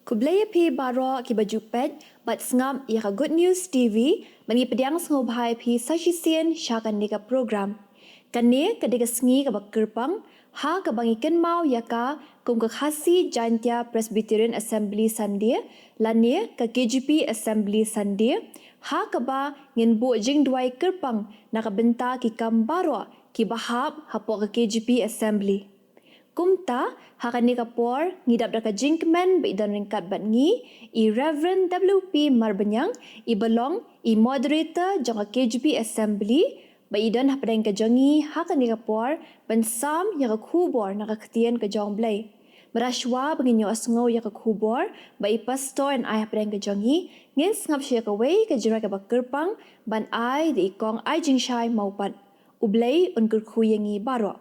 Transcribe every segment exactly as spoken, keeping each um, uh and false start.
Khublei ïa phi baroh kiba ju peit bad sngap ïa ka Good News T V, bad ngi pdiang sngewbha ïa phi sa shisien sha kane ka program. Kane ka dei ka sngi kaba kyrpang, ha kaba ngi kynmaw ïa ka kum ka Khasi Jaintia Presbyterian Assembly Sunday, lane ka K J P Assembly Sunday, ha kaba ngin buh jingduwai kyrpang na ka bynta ki kam baroh kiba hap hapoh ka K J P Assembly. Kumta, ha kane ka por, ngi dap da ka jingkmen ba i don ryngkat bad ngi, i Reverend W P Marbaniang, iba long i moderator jong ka K J P Assembly, ba i don hapdeng ka jong ngi ha kane ka por, ban sam ïa ka khubor na ka ktien ka jong U Blei. Bad shuwa ba ngin ïohsngew ïa ka khubor ba i pastor yn ai hapdeng ka jong ngi, ngin sngap sha ïa kawei ka jingrwai kaba kyrpang, ban ai da i Kong Aijingshai Mawpat. U Blei un kyrkhu ïa ngi baroh.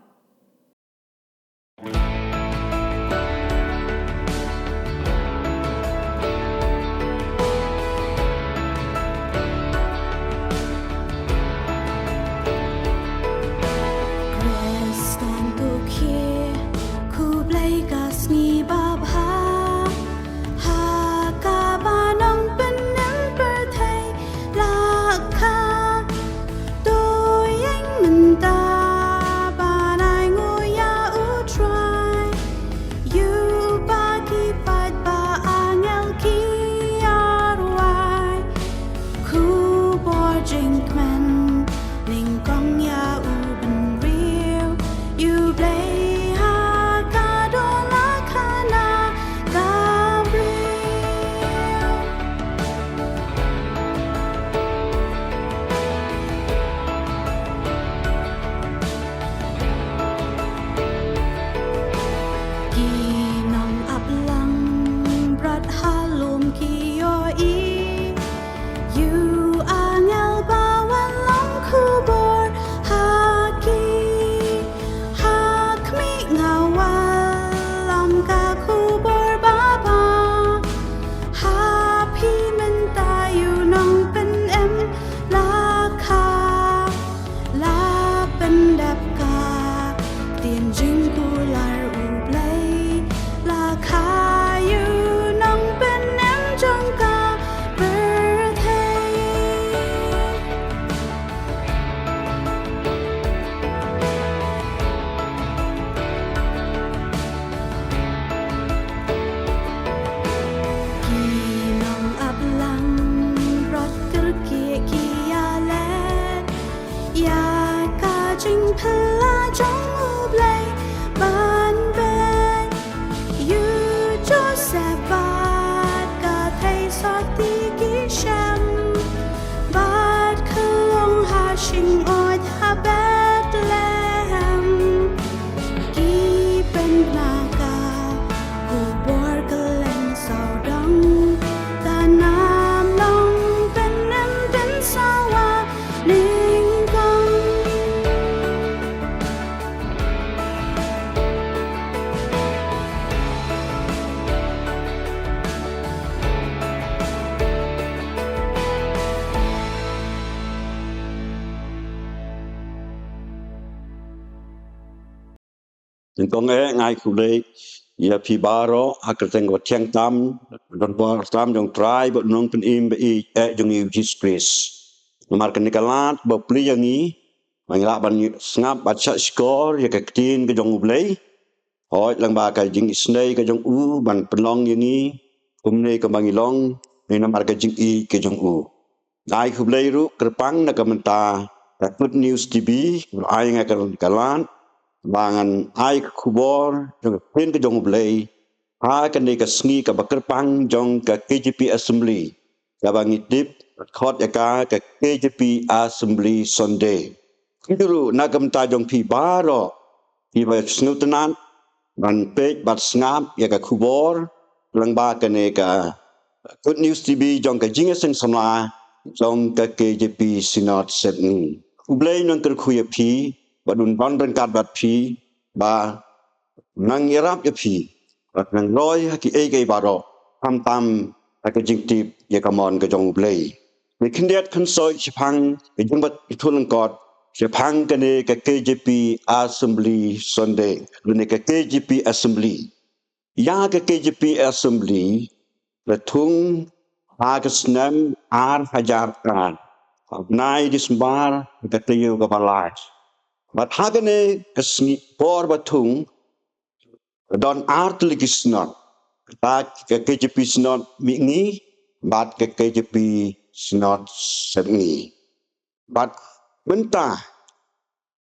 Khristan, to khie khublei ka sngi babha, ha kaba nongpynim pyrthei la kha. To ïeng mynta ban ai nguh ïa U Trai, ïa uba ki paidbah angel ki ïarwai. Khubor jingkmen nyngkong ïa u bynriew, ïa U Blei ha ka dohnud khana ka briew. Ki nongap lang bret ha lum ki ïohi, ïa u angel ba wan long khubor ha ki. Ha khmih, nga wallam ka khubor babha ha phi mynta, ïa u nongpynim la kha. La pyndep ka ktien jingkular U Blei, la kha ïa u nongpynim jong ka pyrthei. Ki nongap lang bret kyrkieh ki ïaleh ïa ka jingphylla jong U Blei ban beh. Ïa u Joseph bad ka theisotti ki shem, bad khlong ha shyngoid ha Bethlehem. Ki pynbna ka khubor kylleng sawdong, ka nam nongpynim pynsawa nyngkong. Nyngkong eh, nga ai khublei ïa phi baroh ha ka kyrteng kaba thiang tam, don bor tam jong U Trai bad u Nongpynim ba ïeit eh jong ngi U Jisu Khrist. Namar kane ka lad ba plie ïa ngi ba ngi lah ban sngap bad shah shkor ïa ka ktien ka jong U Blei. Hooid, lyngba ka jingisynei ka jong u ban pynlong ïa ngi kumne kumba ngi long, namar ka jingïeit ka jong u. Ai khublei ruh kyrpang na ka bynta ka Good News T V, ba ai nga ka, ka lad ba ngan ai ka khubor jong ka ktien ka jong U Blei ha kane ka sngi kaba kyrpang jong ka K J P Assembly, kaba ngi tip khot ïa ka, ka K J P Assembly Sunday. Khublei ruh na ka bynta jong phi baroh kiba sngewtynnat ban peit bad sngap ïa ka khubor lyngba kane ka Good News T V jong ka Jingïaseng Samla jong ka K J P Synod Sepngi. U Blei un kyrkhu ïa phi bad un don ryngkat bad phi, ba nang ïarap ïa phi bad nang roi ha kiei kiei baroh, khamtam ha ka jingtip ïa ka mon ka jong U Blei. Ngi khyndiat khynsoit shaphang ka jingbat ïathuh lyngkot shaphang kane ka K J P Assembly Sunday, lane ka K J P Assembly. Ïa ka K J P Assembly la thung ha ka snem ar hajar ar, ha u bnai December, ha ka taïew kaba lai. Bad ha kane ka sngi por ba thung, ka don ar tylli ki Synod. Kata ka K J P Synod Mihngi bad ka K J P Synod Sepngi. Bad mynta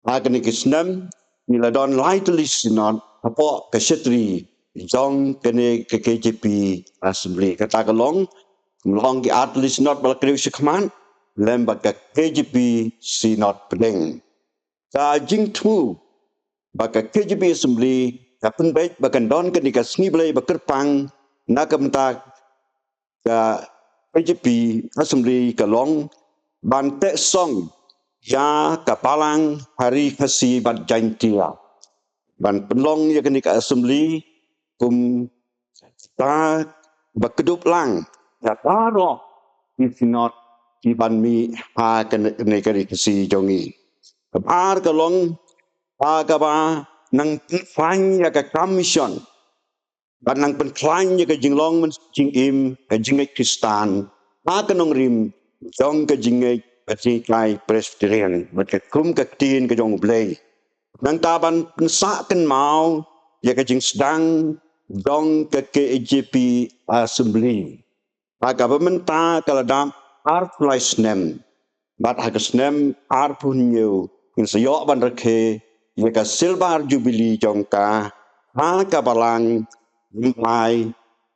ha kane ka snem ngi la don lai tylli Synod hapoh ka shatri jong kane ka K J P Assembly. Kata ka long, kum la ong, ki ar tylli Synod ba la kdew shakhmat lem bad ka K J P Synod Pdeng. Ka jingthmu ba ka K J P Assembly ka pynbeit ba kan don kane ka Sngi Blei ba kyrpang na ka bynta ka K J P Assembly ka long ban teh song ïa ka Balang ha Ri Khasi bad Jaintia, ban pynlong ïa kane ka Assembly kum kata ba kdup lang ïa baroh ki Synod kiban mih ha kane ka Ri Khasi jong ngi. Kaba ar ka long ha kaba nang pynkhlaiñ ïa ka kam mission bad nang pynkhlaiñ ïa ka jinglong mynsiem, ka jingngeit Khristan ha ka nongrim jong ka jingngeit ka jinghikai Presbyterian bad ka kum ka ktien ka jong U Blei. Nangta ban pynsah kynmaw ïa ka jingsdang jong ka K J P Assembly. Ha kaba mynta ka la dap arphew lai snem. Bad ha ka snem arphew hynñiew ngin sa ïoh ban rakhe ïa ka Silver Jubilee jong ka ha ka Balang Mawlai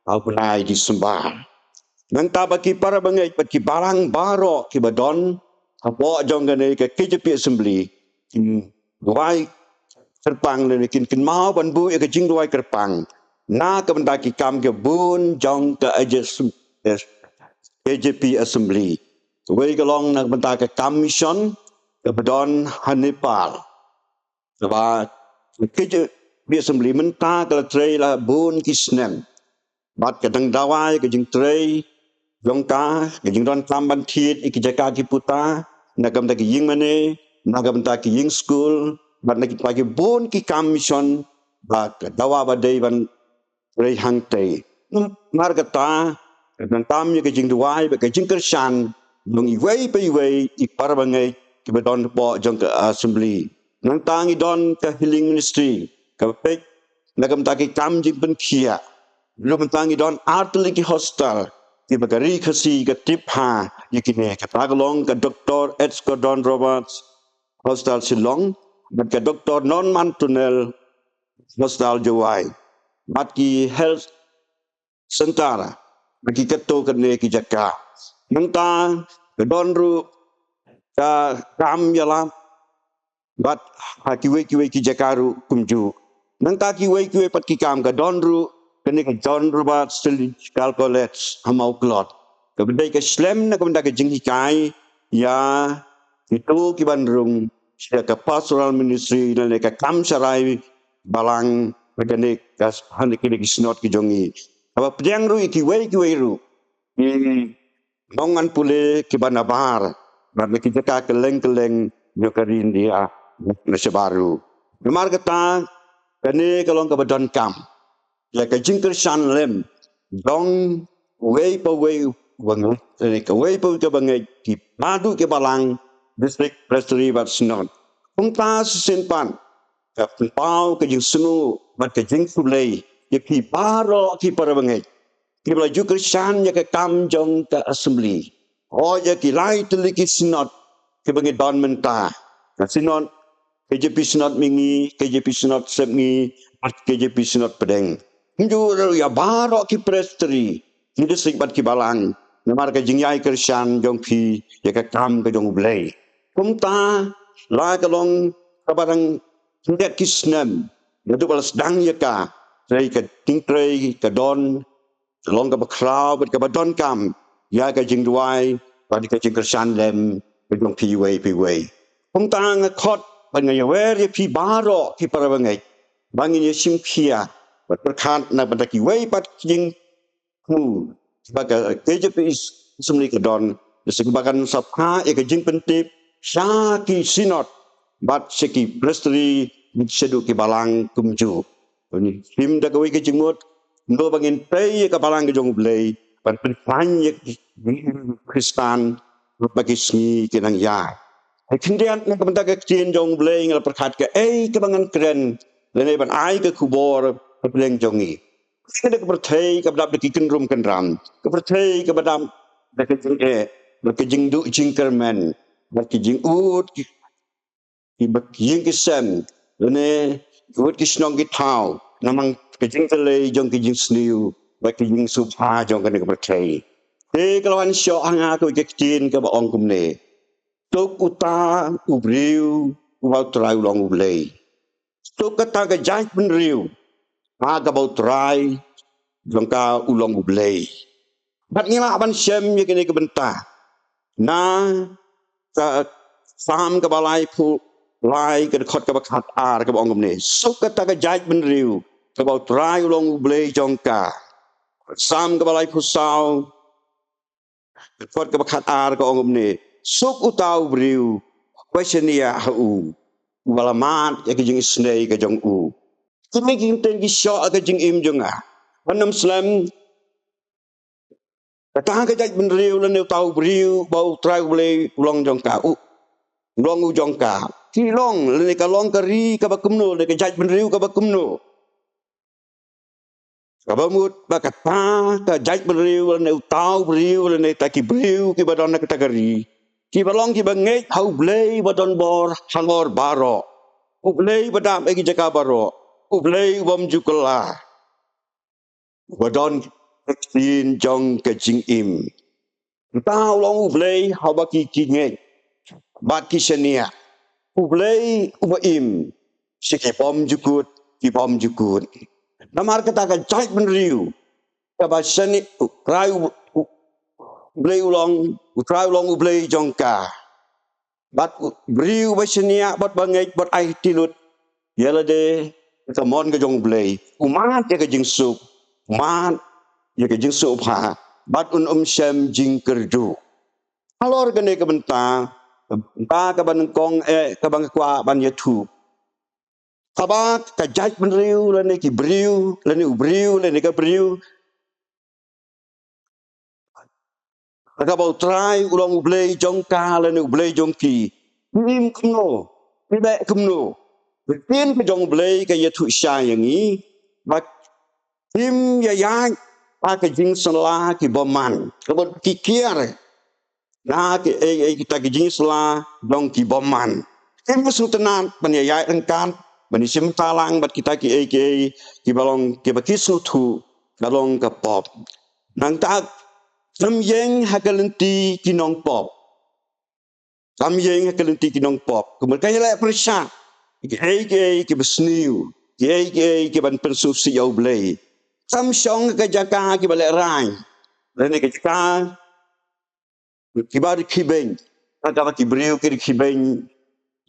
ha u bnai December. Nangta ba ki para bangeit bad ki balang baroh kiba don hapoh jong kane ka K J P Assembly kin duwai kyrpang lane kin kynmaw ban buh ïa ka jingduwai kyrpang na ka bynta ki kam kiba bun jong ka K J P Assembly. Kawei ka long na ka bynta ka kam mission kaba don ha Nepal. Kaba ka K J P Assembly mynta ka la trei la bun ki snem. Bad ka dang dawa ïa ka jingtrei jong ka, ka jingdonkam ban thied ïa ki jaka ki puta na ka bynta ki ïing mane, na ka bynta ki ïing skul, bad na ka bynta ki bun ki kam mission ba ka dawa ba dei ban trei hangtei. Namar kata ka donkam ïa ka jingduwai bad ka jingkyrshan jong iwei pa iwei i para bangeit kiba don hapoh jong ka Assembly. Nangta ngi don ka healing ministry kaba peit na ka bynta ki kam jingpynkhiah. Nangta ngi don ar tylli ki hostel kiba ka Ri Khasi ka tip ha ïa kine, kata ka long ka Doctor H Gordon Roberts Hostel Shillong bad ka Doctor Norman Tunnell Hostel Jowai bad ki health center ha ki katto katne ki jaka. Nangta ka don ruh ka kam ïalap bad ha kiwei kiwei ki jaka ruh kumjuh. Nangta kiwei kiwei pat ki kam ka don ruh kane ka John Roberts Theological College ha Mawklod, kaba dei ka shlem na ka bynta ka jinghikai ïa kito kiban rung sha ka pastoral ministry lane ka kam sharai balang ha kane ka, ha kine ki Synod ki jong ngi. Kaba pdiang ruh ïa kiwei kiwei ruh ki nongwan pule kiba nabar bad na ki jaka kylleng kylleng jong ka ri India na shabar ruh. Namar kata kane ka long kaba donkam ïa ka jingkyrshan lem jong uwei pa uwei u bangeit, lane kawei pa uwei ka bangeit, kiba duh ki balang district, presbytery bad synod. Kumta shisien pat ka pynpaw ka jingsngew bad ka jingkhublei ïa phi baroh ki para bangeit kiba la ju kyrshan ïa ka kam jong ka Assembly. Hooid, ïa ki lai tylli ki Synod kiba ngi don mynta, ka Synod K J P Synod Mihngi, K J P Synod Sepngi bad K J P Synod Pdeng. Kumjuh ruh ïa baroh ki presbytery, ki district bad ki balang, namar ka jingïai kyrshan jong phi ïa ka kam ka jong U Blei. Kumta la ka long kaba dang khyndiat ki snem naduh ba la sdang ïa ka trei, ka jingtrei ka don ka long kaba khraw bad kaba donkam ïa ka jingduwai bad ka jingkyrshan lem ka jong phi iwei pa iwei. Kumta nga khot bad nga ïawer ïa phi baroh ki para bangeit ba ngin ïa shim khia bad pyrkhat na ka bynta kiwei pat ki jingthmu ba ka K J P Assembly ka don, da shisha ba kan sa phah ïa ka jingpyntip sha ki Synod bad sha ki presbytery, shaduh ki balang kumjuh. Ngi shim da kawei ka jingmut, kumno ba ngin peit ïa ka balang ka jong U Blei ban pynpang ïa ki Khristan ba ki sngi ki nang ïa. Ai khyndiat na ka bynta ka ktien jong U Blei nga la pyrkhat kaei kaba ngan kren lane ban ai ka khubor ha pdeng jong ngi. Ka dei ka pyrthei kaba dap da ki kynrum kynram, ka pyrthei kaba dap da ka jingeh, da ka jingduh jingkyrmen, da ki jingud ki, ki ba ki ïing ki sem, lane ki ud ki shnong ki thaw namar ka jingkylli jong ki jingsniew bad ki jingsngewbha jong kane ka pyrthei. Te ka la wan shoh ha nga kawei ka ktien kaba ong kumne: Suk uta u briew uba U Trai u long U Blei. Suk kata ka jaitbynriew ha kaba U Trai jong ka u long U Blei. Bad ngi lah ban shem ïa kane ka bynta na ka Salm kaba laiphew lai, ka dkhot kaba khatar, kaba ong kumne: Suk kata ka jaitbynriew kaba U Trai u long U Blei jong ka. Salm kaba laiphew saw, dkhot kaba khatar, ka ong kumne: Suk uta u briew uba shaniah ha u, uba la mad ïa ka jingisynei ka jong u. Kine ki kyntien ki shoh ha ka jingim jong nga. Ban ym slem, kata ka jaitbynriew lane uta u briew ba U Trai U Blei u long jong ka, u long u jong ka, ki long lane ka long ka ri kaba kumno, lane ka jaitbynriew kaba kumno. Kaba mut ba kata ka jaitbynriew lane uta u briew lane kita ki briew kiba don ha kata ka ri, kiba long kiba ngeit ha U Blei ba don bor halor baroh, U Blei ba dap ha ki jaka baroh, U Blei u bym ju kylla, uba don ka ktien jong ka jingim. Uta u long U Blei haba ki, ki ngeit bad ki shaniah, U Blei uba im sha ki bymjukut ki bymjukut. Namar kata ka jaitbynriew kaba shaniah, U Trai u, u, U Blei u long, U Trai u long U Blei jong ka. Bad u briew ba shaniah bad ba ngeit bad ai ti lut ïa lade ka mon ka jong U Blei, u mad ïa ka jingsuk, u mad ïa ka jingsuk bha, bad un ym shem jingkyrduh. Halor kane ka bynta, bynta kaba nyngkong, eh, kaba nga kwah ban ïathuh. Haba ka jaitbynriew lane ki briew lane u briew lane ka briew ha kaba U Trai u long U Blei jong ka lane U Blei jong ki, ki im kumno, ki leh kumno? Ka ktien ka jong U Blei ka ïathuh shai ïa ngi ba kim ïaid ha ka jingsylla ki bymman, kaba ki kiar na kiei kiei kita ki jingsylla jong ki bymman. Kim sngewtynnat ban ïaid ryngkat, ban ïashim bynta lang bad kita kiei kiei kiba long kiba ki sngewthuh ka long ka pop. Nangta kam ïeng ha ka lynti ki nongpop. Kam ïeng ha ka lynti ki nongpop. Kumba ka ïaleh pyrshah kiei kiei kiba sniew, kiei kiei kiban pynsngewsih ïa U Blei. Kam shong ha ka jaka kiba lehrain, lane ka jaka kiba rkhie beiñ, ha kaba ki briew ki rkhie beiñ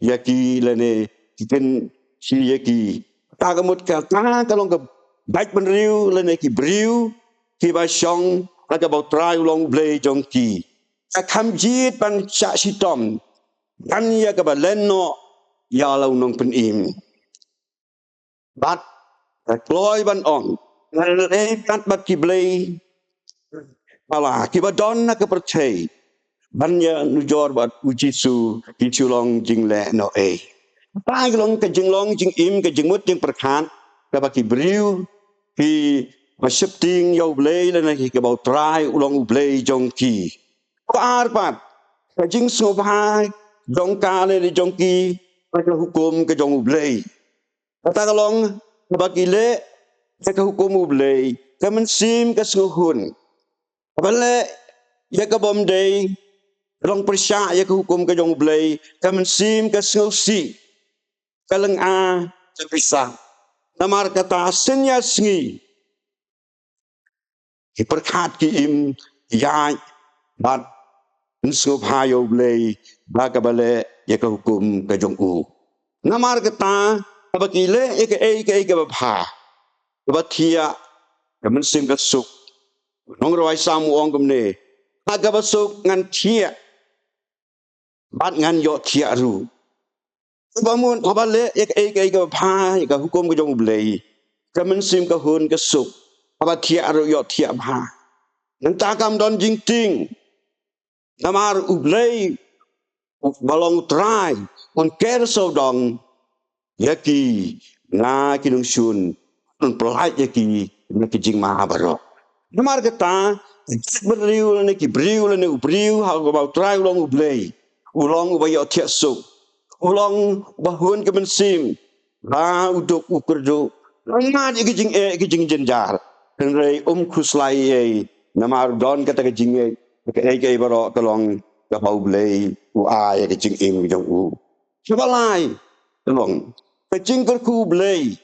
ïa ki lane ki kynshi ïa ki. Kata ka mut kata ka long ka jaitbynriew lane ki briew kiba shong ha kaba U Trai u long U Blei jong ki. Ka kham jied ban shah shitom ban ïa kaba len noh ïa la u nongpynim. Bad ka kloi ban ong, ngan leh ïa bad ki blei ba la kiba don ha ka pyrthei ban ïanujor bad U Jisu, ki shu long jingleh noh ei. Kata ka long ka jinglong jingim, ka jingmut jingpyrkhat kaba ki briew kiba sheptieng ïa U Blei lane ki kaba U Trai u long U Blei jong ki. Kaba ar pat, ka jingsngewbha jong ka lane jong ki ha ka hukum ka jong U Blei. Kata ka long kaba ki leh ïa ka hukum U Blei, ka mynsiem ka sngewhun. Kaba leh ïa ka bym dei, ka long pyrshah ïa ka hukum ka jong U Blei, ka mynsiem ka sngewsih, ka lynga ka pisa. Namar kata, synñia sngi ki pyrkhat ki im, ki ïaid bad pynsngewbha ïa U Blei da kaba leh ïa ka hukum ka jong u. Namar kata, haba ki leh ïa kaei kaei kaba bha, kaba thiah, ka mynsiem ka suk. U nongrwai Salm u ong kumne: Ha kaba suk ngan thiah bad ngan ïohthiah ruh. Kaba mut, haba leh ïa kaei kaei kaba bha, ïa ka hukum ka jong U Blei, ka mynsiem ka hun ka suk, haba thiah ruh ïohthiah bha. Nangta kam don jingtieng. Namar U Blei, u ba long U Trai, un ker sawdong ïa ki na ki nongshun, un pyllait ïa ki na ki jingma baroh. Namar kata, ki jaitbynriew lane ki briew lane u briew ha kaba U Trai u long U Blei, u long uba ïohthiah suk, u long uba hun ka mynsiem, ba u duk u kyrduh, u mad ïa ki jingeh ki jingjynjar. Hynrei um khuslai ei ei, namar don kata ka jingngeit, kaei kaei baroh ka long kaba U Blei u ai ïa ka jingim jong u. Kaba lai, ka long ka jingkyrkhu U Blei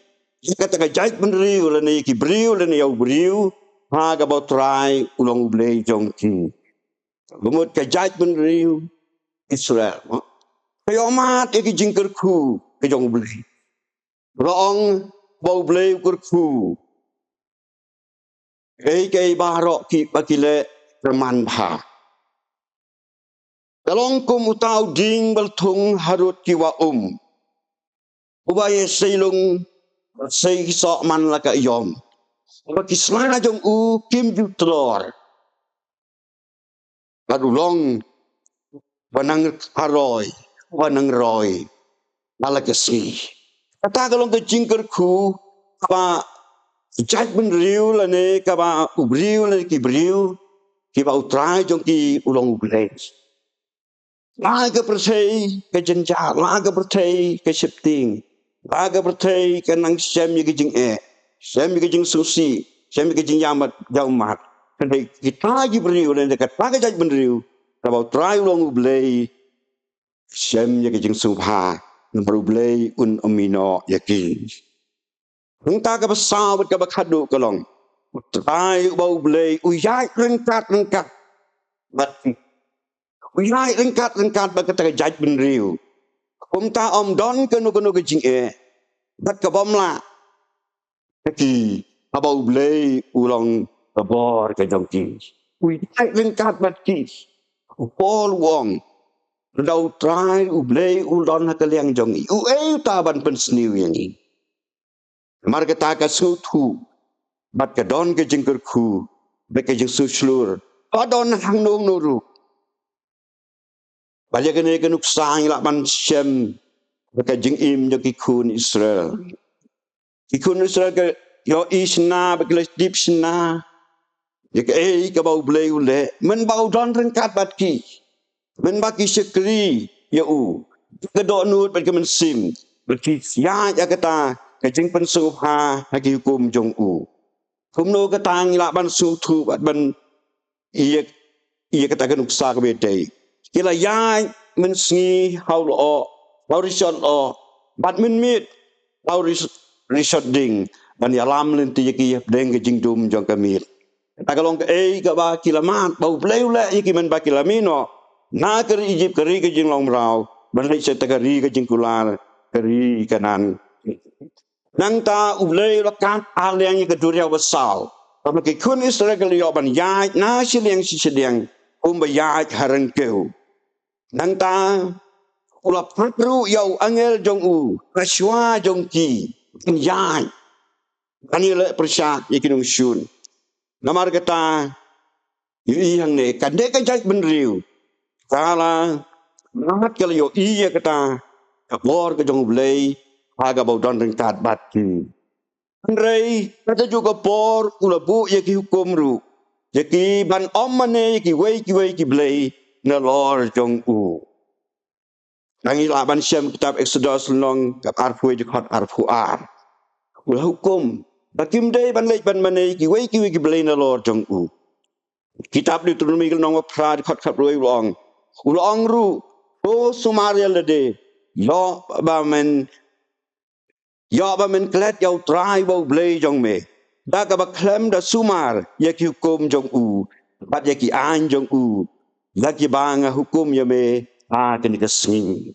ïa kata ka jaitbynriew lane ïa ki briew lane ïa u briew ha kaba U Trai u long U Blei jong ki. Ka mut ka jaitbynriew Israel, mo, ka ïohmad ïa ki jingkyrkhu ka jong U Blei. Ka ong ba U Blei u kyrkhu, kaei kaei baroh kiba ki leh ka man bha. Ka long kum uta u dieng ba la thung harud ki wah um, uba ïasei lung ba sei ki soh man la ka aïom, uba ki sla jong u kim ju tlor. Bad u long uba nang haroi, uba nang roi ha la ka sngi. Kata ka long ka jingkyrkhu kaba jaitbynriew lane kaba u briew lane ki briew kiba U Trai jong ki u long U Blei. La ka pyrthei ka jynjar, la ka pyrthei ka sheptieng, la ka pyrthei ka nang shem ïa ka jingeh, shem ïa ka jingsngewsih, shem ïa ka jingïamat ïamat. Hynrei kita ki briew lane kata ka jaitbynriew kaba U Trai u long U Blei, shem ïa ka jingsngewbha, namar U Blei un ym ïehnoh ïa ki. Nangta kaba saw bad kaba khadduh ka long, U Trai uba U Blei u ïaid ryngkat ryngkat bad ki, u ïaid ryngkat ryngkat bad kata ka jaitbynriew. Kumta ym don kano kano ka jingeh bad ka bym lah ïa ki, haba U Blei u long ka bor ka jong ki. U ïaid ryngkat bad ki. U Paul u ong, lada U Trai U Blei u don ha ka liang jong ngi, uei uta ban pynsniew ïa ngi? Namar kata ka sngewthuh bad ka don ka jingkyrkhu bad ka jingsngewshlur, ka don hangno hangno ruh. Bad ïa kane ka nuksa ngi lah ban shem bad ka jingim jong ki khun Israel. Ki khun Israel ki ïohi shynna bad ki la tip shynna ïa kaei kaba U Blei u leh, mynba u don ryngkat bad ki, mynba ki shakri ïa u da ka dohnud bad ka mynsiem, bad ki ïaid ïa kata ka jingpynsngewbha ha ki hukum jong u. Kumno kata ngi lah ban sngewthuh bad ban ïa, ïa kata ka nuksa kaba ïadei. Ki la ïaid mynsngi ha u lyoh, ha u rishot lyoh, bad mynmiet ha u rish-, rishot dieng, ban ïalam lynti ïa ki hapdeng ka jingdum jong ka miet. Kata ka long kaei kaba ki la mad ba U Blei u leh ïa ki mynba ki la mih noh na ka ri Ijipt, ka ri ka jinglong mraw, ban leit sha kata ka ri ka jingkular, ka ri Kanaan. Nangta U Blei u la kat arliang ïa ka duriaw basaw, kaba ki khun Israel ki la ïoh ban ïaid na shiliang shi shiliang, kumba ïaid ha ryngkew. Nangta u la phah ruh ïa u angel jong u ha shuwa jong ki, ban ïaid, ban ïaleh pyrshah ïa ki nongshun. Namar kata, ïohi hangne, kane ka jaitbynriew ka la mad, ka la ïohi ïa kata ka bor ka jong U Blei ha kaba u don ryngkat bad ki. Hynrei kajuh ka por u la buh ïa ki hukum ruh ïa ki ban ym mane ïa kiwei kiwei ki blei nalor jong u. Ngi lah ban shem kitab Eksodos lynnong kaba arphew wei, dkhot arphew ar. U la hukum ba kim dei ban leit ban mane ïa kiwei kiwei ki blei nalor jong u. Kitab Deuteronomi lynnong ba phra, dkhot khatwei, u la ong, u la ong ruh, to sumar ïa lade, ïoh ba men, ïoh ba men klet ïa U Trai uba U Blei jong me da kaba khlem da sumar ïa ki hukum jong u bad ïa ki aiñ jong u, ïa kiba nga hukum ïa me ha kane ka sngi.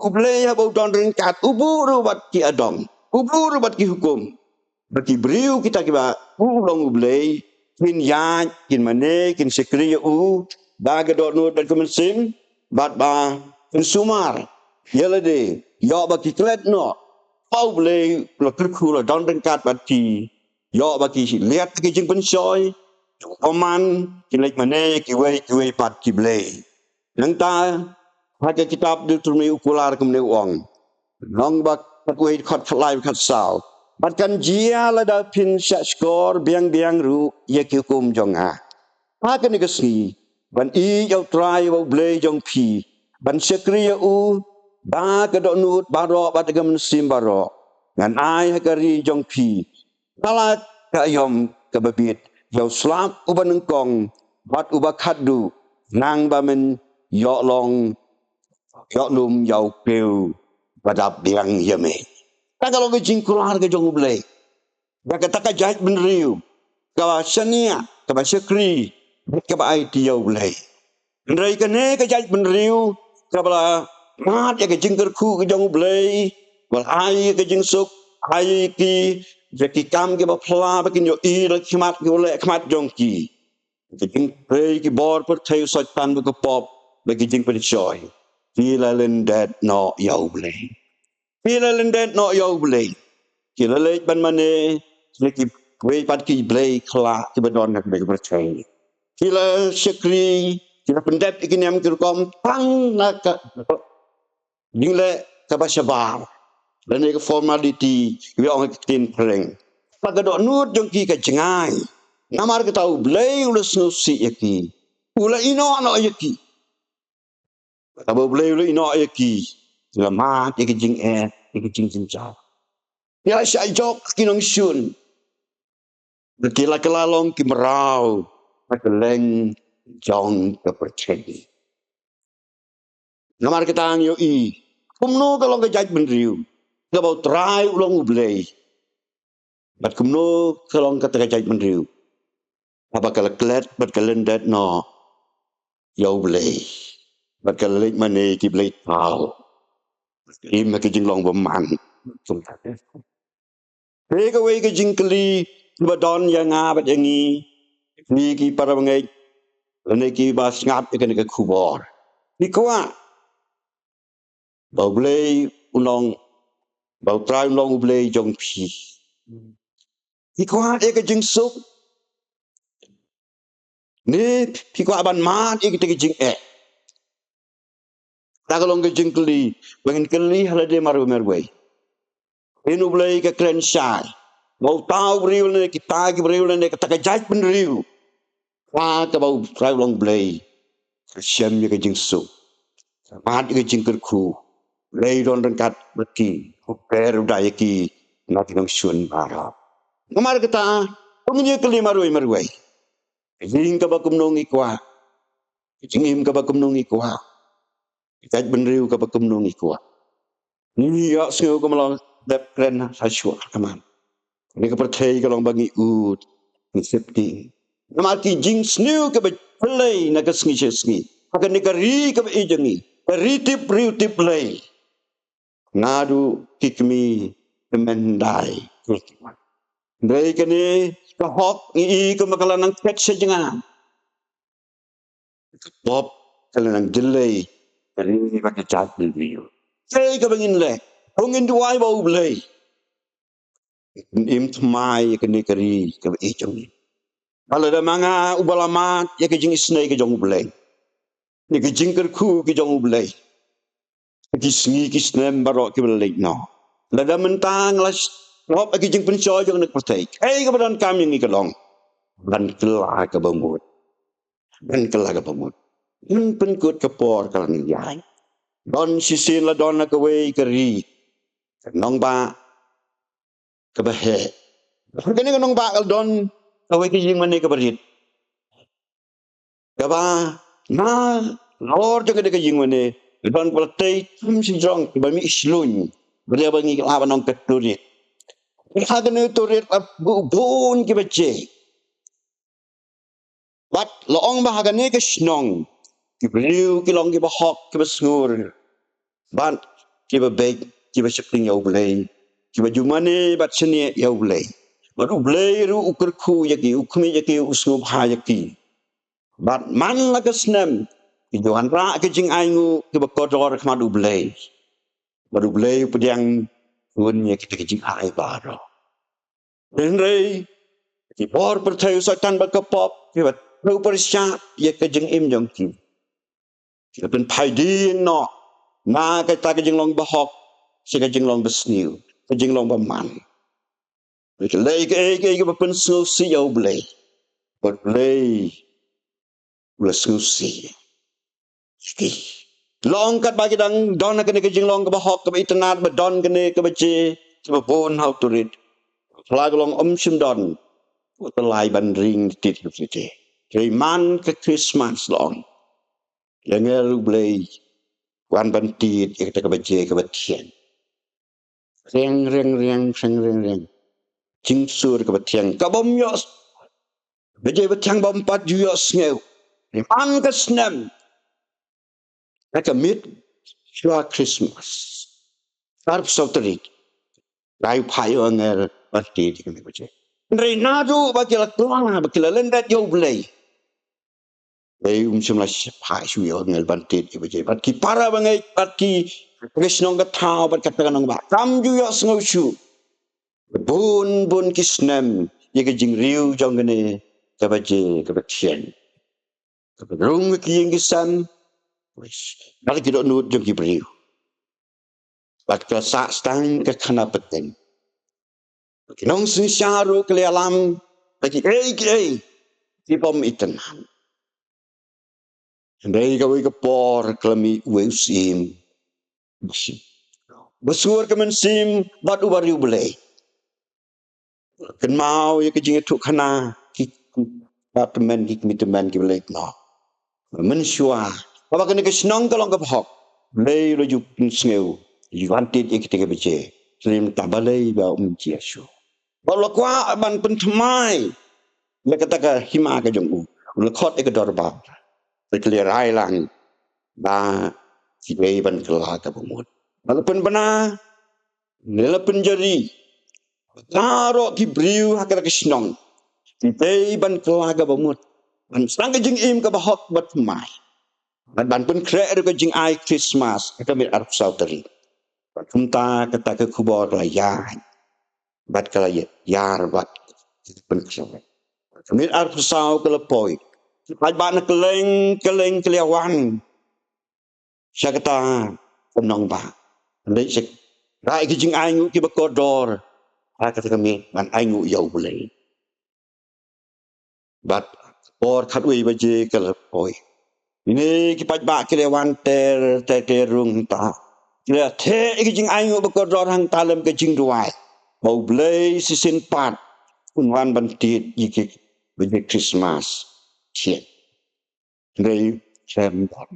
U Blei haba u don ryngkat, u buh ruh bad ki adong, u buh ruh bad ki hukum, ba ki briew kita kiba u long U Blei kin ïaid, kin mane, kin shakri ïa u da ka dohnud bad ka mynsiem, bad ba kin sumar ïa lade, ïoh ba ki klet noh ba U Blei u la kyrkhu, u la don ryngkat bad ki, ïoh ba ki liat ki jingpynshoi, Bymman, ki leit mane ïa kiwei kiwei pat ki blei. Nangta ha ka kitab Deuteronomi u kular kumne u ong. Nong ba khatwei, khat khatlai, khatsaw. Bad kan jia lada phin shahshkor biang biang ruh ïa ki hukum jong nga ha kane ka sngi, ban ïeit ïa U Trai uba U Blei jong phi, ban shakri ïa u da ka dohnud baroh bad da ka mynsiem baroh. Ngan ai ha ka ri jong phi ka la ka aïom kaba bit ïa u slap uba nyngkong bad uba khatduh, nang ba men ïoh long ïoh lum ïa u briew ba dap biang ïa me. Kata ka long ka jingkular ka jong U Blei. Ba kata ka jaitbynriew kaba shaniah, kaba shakri, kaba aiti ïa U Blei. Hynrei kane ka jaitbynriew kaba la mad ïa ka jingkyrkhu ka jong U Blei, ba la ai ka jingsuk, ai ki ïa ki kam kiba phylla ba kin ïohi da ki khmat, ki u leh khmat jong ki. Ki jingtrei ki bor pyrthei, u Soitan bad ka pop bad ki jingpynshoi, ki la lyndet noh ïa U Blei. Ki la lyndet noh ïa U Blei. Ki la leit ban mane ïa kiwei pat ki blei khyllah kiba don ha kane ka pyrthei. Ki la shakri, ki la pyndep ïa ki niam ki rukom tang na ka jingleh kaba shabar, lane ka formality, kiba ong ha ka ktien phareng. Bad ka dohnud jong ki ka jngai. Namar kata U Blei u la sngewsih ïa ki, u la ïehnoh noh ïa ki. Kaba U Blei u la ïehnoh ïa ki, ki la mad ïa ki jingeh, ïa ki jingjynjar. Ki la shah jop ki nongshun. Bad ki la kylla long ki mraw ha kylleng jong ka pyrthei. Namar kata ngi ïohi kumno ka long ka jaitbynriew kaba U Trai u long U Blei. Bad kumno ka long kata ka jaitbynriew kaba ka la klet bad ka lyndet noh ïa U Blei, bad ka la leit mane ki blei thaw, im ha ki jinglong bymman. Te kawei ka jingkylli kaba don ïa nga bad ïa ngi, ngi ki para bangeit lane kiba sngap ïa kane ka khubor. Ngi kwah ba U Blei u long, ba U Trai u long U Blei jong phi. Phi kwah ïa ka jingsuk ne phi kwah ban mad ïa kita ki jingeh? Kata ka long ka jingkylli ba ngin kylli ha lade marwei marwei. Phin U Blei ka kren shai ba uta u briew lane kita ki briew lane kata ka jaitbynriew, kata kaba U Trai u long U Blei, ka shem ïa ka jingsuk, ka mad ïa ka jingkyrkhu. U Blei u don ryngkat bad ki, u kper u da ïa ki na ki nongshun baroh. Namar kata, to ngin ïa kylli marwei marwei. Ka ïing kaba kumno ngi kwah, ka jingim kaba kumno ngi kwah, ka jaitbynriew kaba kumno ngi kwah. Ngi ïohsngew kumno dep kren ha shuwa ha khmat. Kane ka pyrthei ka long ba ngi ud, ngi sheptieng. Namar ki jingsniew kiba phyllei na ka sngi sha sngi ha kane ka ri kaba ïeit jong ngi, ka ri tip briew tip Blei. Naduh ki kmie, kmen, dai, hynrei kane ka hok ngi i kumba ka la nang phet sha jngai. Ka pop ka la nang jyllei ka ri bad ka jaitbynriew. Kaei kaba ngin leh? To ngin duwai ba U Blei un im thymmai ïa kane ka ri kaba ïeit jong ngi. Ba lada ma nga uba la mad ïa ka jingisynei ka jong U Blei, ïa ka jingkyrkhu ka jong U Blei, ha ki sngi ki snem baroh kiba la leit noh, lada mynta nga la sngap ïa ki jingpynshoi jong kane ka pyrthei, kaei kaba donkam ïa ngi ka long ban kylla kaba mut. Ban kylla kaba mut. Ban pynkut, ka por ka la nang ïaid. Don shisien la don ha kawei ka ri ka nongbah kaba heh. Ha kane ka nongbah ka la don kawei ka ïingmane kaba rit, kaba nalor jong kane ka ïingmane ka don kaba la tei tam shajrong, kaba mih shlun, ba la, ba ngi lah ban ong ka turit. Ha kane ka turit la buh bun kiba je. Bad la ong ba ha kane ka shnong ki briew ki long kiba hok, kiba sngur, bad kiba beit, kiba sheptieng ïa U Blei, kiba ju mane bad shaniah ïa U Blei. Bad U Blei ruh u kyrkhu ïa ki, u khmih ïa ki, u sngewbha ïa ki. Bad man la ka snem ki ju wanrah ka jingainguh kiba kordor ha khmat U Blei. Bad U Blei u pdiang hun ïa kita ki jingai baroh. Hynrei Ki bor pyrthei u Soitan bad ka pop kiba pyrshah ïa ka jingim jong ki. Ki la pynphai dien noh na kata ka jinglong bahok sha ka jinglong basniew, ka jinglong baman. Ki la leh kaei kaei kaba pynsngewsih ïa U Blei. Bad U Blei u la sngewsih ïa ki. Long katba ki dang don ha kane ka jinglong kaba hok kaba itynnad, ba don kane ka baje kaba bun ha u turit, la ka long ym shym don uta u lai ban ring tied ïa u baje. Hynrei man ka Khristmas long, ïa u angel U Blei u wan ban tied ïa kata ka baje kaba thiang. Reng reng reng, reng reng reng. Jingsur kaba thiang, kaba ym ïoh, baje ba thiang ba ym pat ju ïohsngew. Hynrei man ka snem, ha ka miet shuwa Khristmas, arphew saw tarik, la ïa phah ïa u angel ban tied ïa kane ka baje. Hynrei naduh ba ki la kylla, ba ki la lyndet ïa U Blei, U Blei um shym la phah shuh ïa u angel ban tied ïa u baje. Bad ki para bangeit, bad ki, ka shnong ka thaw, bad kata ka nongbah kam ju ïohsngew shuh bun bun ki snem ïa ka jingriew jong kane ka baje kaba thiang, kaba rung ha ki ïing ki sem bad ki dohnud jong ki briew. Bad ka sah tang ka khana pateng. Ki nongsynshar ruh ki la ïalam ba kiei kiei ki bym itynnad. Hynrei kawei ka por ka la mih uwei u syiem ba sur ka mynsiem bad uba riewblei. Kynmaw ïa ka jingïathuhkhana ki kmie tymmen, ki kmie tymmen kiba leit noh. Mynshuwa, haba kane ka shnong ka long kaba hok, U Blei u la ju pynsngew, ju wan tied ïa kita ki baje. Hynrei mynta balei ba um jia shuh? Ba u la kwah ban pynthymmai ïa kata ka hima ka jong u. U la khot ïa ka dorbar. Te ki la rai lang ba ki dei ban kylla kaba mut. Ba la pynbna, ne la pynjari, baroh ki briew ha kata ka shnong ki dei ban kylla kaba mut, ban sdang ka jingim kaba hok ba thymmai. Bad ban pynkhreh ruh ka jingai Khristmas ha ka miet arphew saw tarik. Bad kumta kata ka khubor ka la ïaid bad ka la ïa-, ïar bad pynkhreh. Ka miet arphew saw ka la poi. Ki paidbah na kylleng kylleng ki la wan sha kata ka nongbah. Leit sha, rah ïa ki jingainguh kiba kordor ha kata ka miet ban ainguh ïa U Blei. Bad por khatwei baje ka la poi. Kine ki paidbah ki la wan ter ter ter rung hangta. Ki la theh ïa ki jingainguh ba kordor hangta lem ka jingduwai ba U Blei shisien pat un wan ban tied ïa ki baje Khristmas thiang. Hynrei shem don.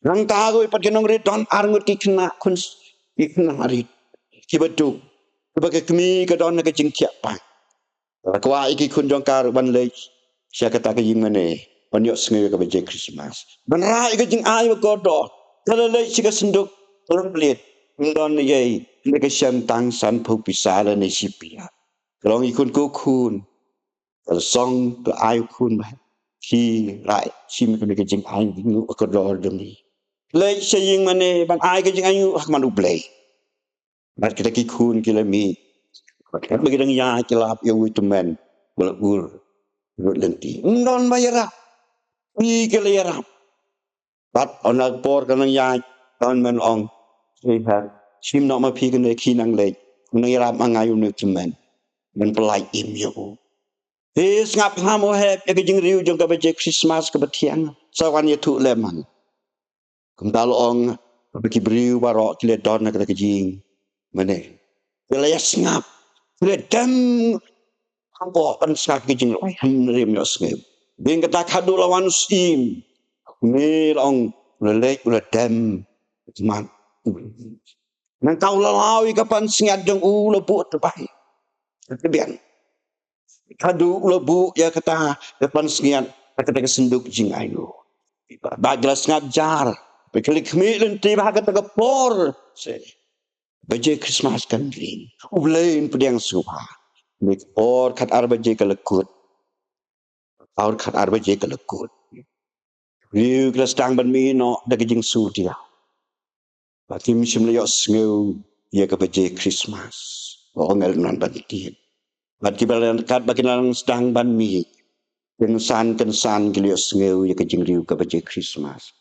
Nangta ruh pat ki nongrit don arngut ki khynnah khun, ki khynnah rit kiba duk, kiba ka kmie ka don ha ka jingthiah pang. Ka la kwah ïa ki khun jong ka ruh ban leit sha kata ka ïingmane ban ïohsngew ïa ka baje Khristmas, ban rah ïa ka jingai ba kordor. Ka la leit sha ka synduk lum plied, ym don ei ei, ynda ka shem tang sanphew pisa lane shi pisa. Ka la ong, ïa khun ko khun, ka la song, ka la ai u khun ba phi rah shim ïa kane ka jingainguh ba kordor jong ngi. Leit sha ïingmane ban ai ka jingainguh ha khmat U Blei. Bad kita ki khun ki la mih. Bad katba ki dang ïaid ki la ïohi ïa uwei u tymmen ba la ur rud lynti. Ym don ba ïarap. Ki, ki la ïarap. Bad ha ka por ka nang ïaid, don tymmen ong, "Sngewbha shim noh ma phi kane, khie nang leit. Nang ïarap ma nga ïa une u tymmen ban pyllait im ïa u." Te sngap bha mo hep ïa ka jingriew jong ka baje Khristmas kaba thiang. Sa wan ïathuh lem hangne. Kumta la ong, ba ki briew baroh ki la don ha kata ka jingmane, ki la ïa sngap, ki la dem hapoh ban sngap ki jingrwai, hynrei ym ïohsngew. Biang kata, haduh la wan u syiem, une la ong, u la leit, u la dem ha khmat. Nangta u la law ïa ka pansngiat jong u, u la buh tbai. Ka biang. Haduh u la buh ïa kata ka pansngiat ha kata ka synduk jingainguh. Ba ki la sngap jar, ba ki la khmih lynti ba ha kata ka por seh, baje Khristmas kan ring. U Blei un pdiang sngewbha. Mynta ka por khatar baje ka la kut. Ka por khatar baje ka la kut. Briew ki la sdang ban mih noh da ka jingsudia. Ba kim shym la ïohsngew ïa ka baje Khristmas ba u angel un wan ban tied. Bad kiba la kat ba kin nang sdang ban mih, kynsan kynsan ki la ïohsngew ïa ka jingriew kaba jia Christmas.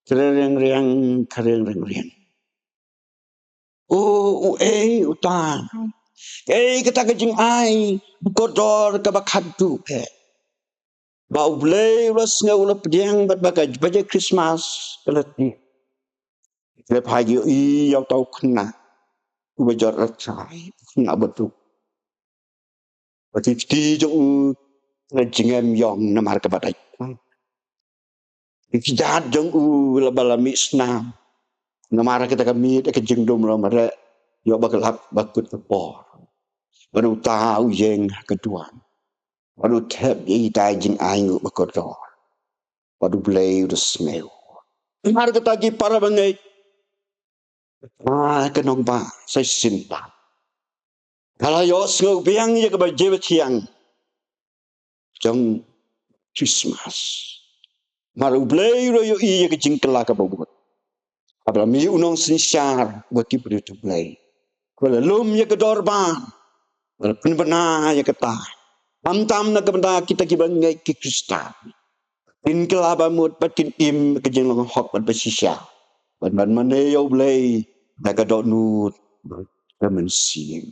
Kyreng reng reng, kyreng reng reng. O, uei uta? Ei kata ka jingai ba kordor kaba khadduh eh, ba U Blei u la sngew, u la pdiang, bad ba ka, ba jia Christmas ka la tieng. Lehse phi ïohi ïa uta u khynnah uba jot rkhai, u khynnah baduk. Bad ki kti jong u ki la jngem ïong namar kaba dait. Ki kjat jong u la ba la mih snam namar kata ka miet ka jingdum la mareh, ïoh ba ka lap ba kut ka por. Bad uta u ïeng ha ka duwan, bad u thep ïa ita i jingainguh ba kordor, bad U Blei u da sngew. Namar kata ki para bangeit, ka nongbah sa shisien pat ka la ïohsngew biang ïa kaba jia ba thiang jong Christmas. Namar U Blei u la ïohi ïa ka jingkylla kaba mut, kaba la mih u nongsynshar uba tip briew U Blei, uba la lum ïa ka dorbar, uba la pynbna ïa kata, khamtam na ka bynta kita kiba ngeit ki Khristan. Kin kylla ba mut bad kin im ka jinglong hok bad ba shisha, bad ban mane ïa U Blei da ka dohnud bad ka mynsiem.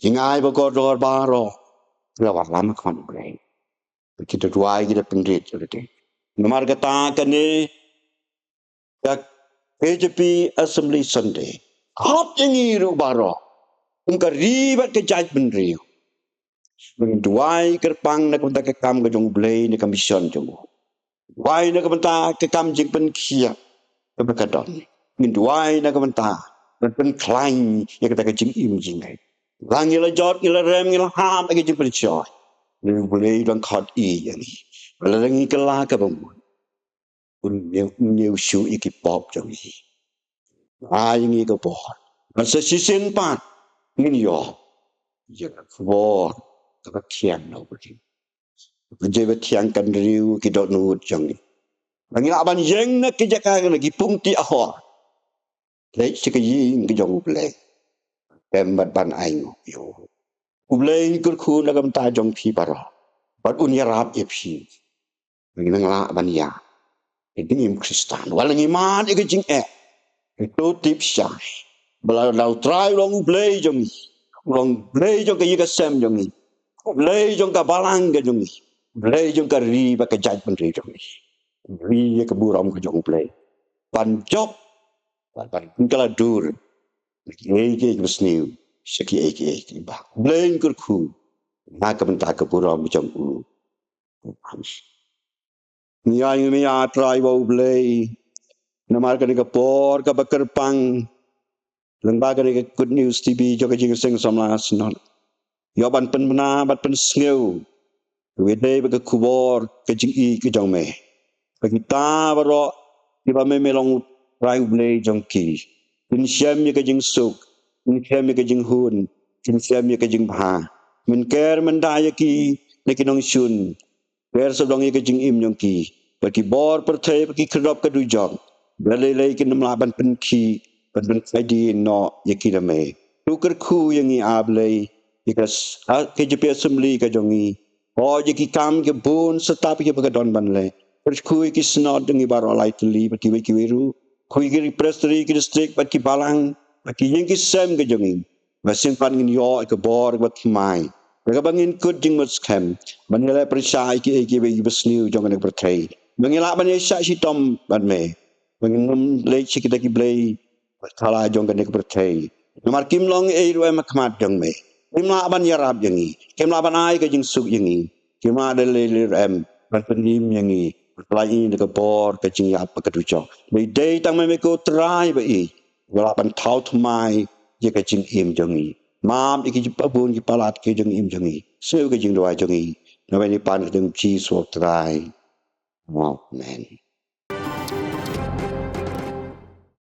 Jingai ba kordor baroh ki la wallam ha khmat U Blei. Ki da duwai, ki da pynrit ïa lade. Namar kata kane ka K J P Assembly Sunday khot ïa ngi ruh baroh kum ka ri bad ka jaitbynriew, ba ngin duwai kyrpang na ka bynta ka kam ka jong U Blei, na ka mission jong u. Duwai na ka bynta ka kam jingpynkhiah kaba ka don. Ngin duwai na ka bynta ban pynkhlaiñ ïa kata ka jingim jingngeit. La ngi la jot, ngi la rem, ngi la hap ïa ka jingpynshoi, U Blei u dang khot ïa ngi. Lada ngi kylla kaba mut, un ñiew, un ñiew shuh ïa ki pop jong ngi. Ai ngi ka bor, bad sa shisien pat ngin ïoh ïa ka khubor kaba thiang na U Blei. Ka jingpynthiang kan riew ki dohnud jong ngi, ba ngin lah ban ïeng na ki jaka, na ki pung tih ahor, leit sha ka ïing ka jong U Blei, khlem bad ban ainguh ïa u. U Blei un kyrkhu na ka bynta jong phi baroh, bad un ïarap ïa phi. Ngi nang lah ban ïa ka jingim Khristan. Wat la ngi mad ïa ka jingeh, ngi to tip shai ba la, la U Trai u long U Blei jong ngi, u long U Blei jong ka ïing ka sem jong ngi, U Blei jong ka balang ka jong ngi, U Blei jong ka ri bad ka jaitbynriew jong ngi. Ri ïa ka burom ka jong U Blei, ban jop, ban, ban kylla dur na kiei kiei kiba sniew sha kiei kiei kiba. U Blei un kyrkhu na ka bynta ka burom jong u. Ngi ai nguh ïa U Trai ba U Blei namar kane ka por kaba kyrpang lyngba kane ka Good News T V jong ka Jingïaseng Samla Synod, ïoh ban pynbna bad pynsngew kaba dei bad ka khubor ka jingïeit ka jong me, ba kita baroh kiba me, me long U Trai U Blei jong ki, kin shem ïa ka jingsuk, kin shem ïa ka jinghun, kin shem ïa ka jingbha. Men ker, men da ïa ki na ki nongshun, ker sawdong ïa ka jingim jong ki, bad ki bor pyrthei bad ki khyrdop ka dujok, ba lei lei kin ym lah ban pynkhih, ban pynkhih noh ïa ki da me. To kyrkhu ïa ngi, A Blei, ïa ka s-, a, K J P Assembly ka jong ngi. Hoi ïa ki kam ki bun step kiba ka don ban leh. Kyrkhu ïa ki Synod jong ngi baroh lai tylli bad kiwei kiwei ruh. Kyrkhu ïa ki Presbytery, ki district bad ki balang bad ki ïing ki sem ka jong ngi. Ba shisien pat ngin ïoh ïa ka bor kaba thymmai, da kaba ngin kut jingmut skhem ban ïaleh pyrshah ïa kiei kiei kiba sniew jong kane ka pyrthei, ba ngin lah ban ïaishah shitom bad me, ba ngin ym leit sha kita ki blei ba thala jong kane ka pyrthei. Namar kim long ei ruh em ha khmat jong me. Kim lah ban ïarap ïa ngi, kim lah ban ai ka jingsuk ïa ngi. Kim lah da lei lei ruh em ban pynim ïa ngi, ban pyllait ïa ngi da ka bor ka jingïap bad ka dujok. Ba dei tang me, me ko Trai ba ïeit, ba lah ban thaw thymmai ïa ka jingim jong ngi. Map ïa ki jingpabun ki palat ka jingim jong ngi. Sngewbha ka jingduwai jong ngi, na bynta ka kyrteng U Jisu U Trai. Amen.